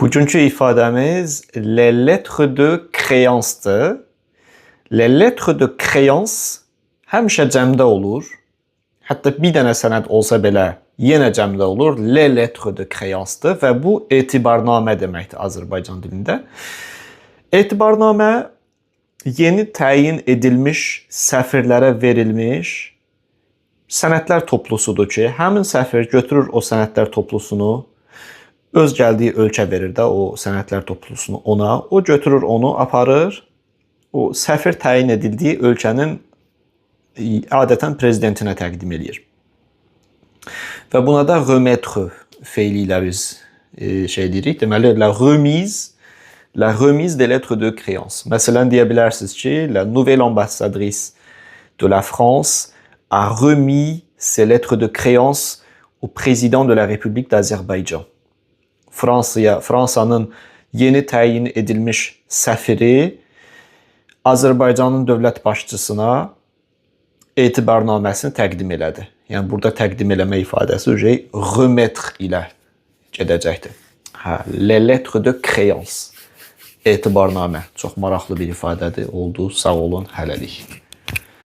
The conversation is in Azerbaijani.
Bugünkü ifadəmiz les lettres de créance-dır. Les lettres de créance həmişə cəmdə olur. Hətta bir dənə sənəd olsa belə yenə cəmdə olur. Les lettres de créance-dır və bu etibarnamə deməkdir Azərbaycan dilində. Etibarnamə yeni təyin edilmiş səfirlərə verilmiş sənədlər toplusudur ki, həmin səfir götürür o sənədlər toplusunu, öz gəldiyi ölkə verir də o sənədlər toplusunu ona. O götürür onu, aparır. O səfir təyin edildiyi ölkənin adətən prezidentinə təqdim eləyir. Və buna da remettre feili ilə biz şey deyirik. Deməli, la remise des lettres de créance. Məsələn, deyə bilərsiniz ki, la nouvelle ambassadrice de la France a remis ses lettres de créance au président de la République d'Azerbaïdjan. Fransanın yeni təyin edilmiş səfiri Azərbaycanın dövlət başçısına etibarnaməsini təqdim elədi. Yəni burada təqdim eləmə ifadəsi remettre ilə gedəcəkdir. Hə, les lettres de créance. Etibarnamə. Çox maraqlı bir ifadədir. Oldu. Sağ olun. Hələlik.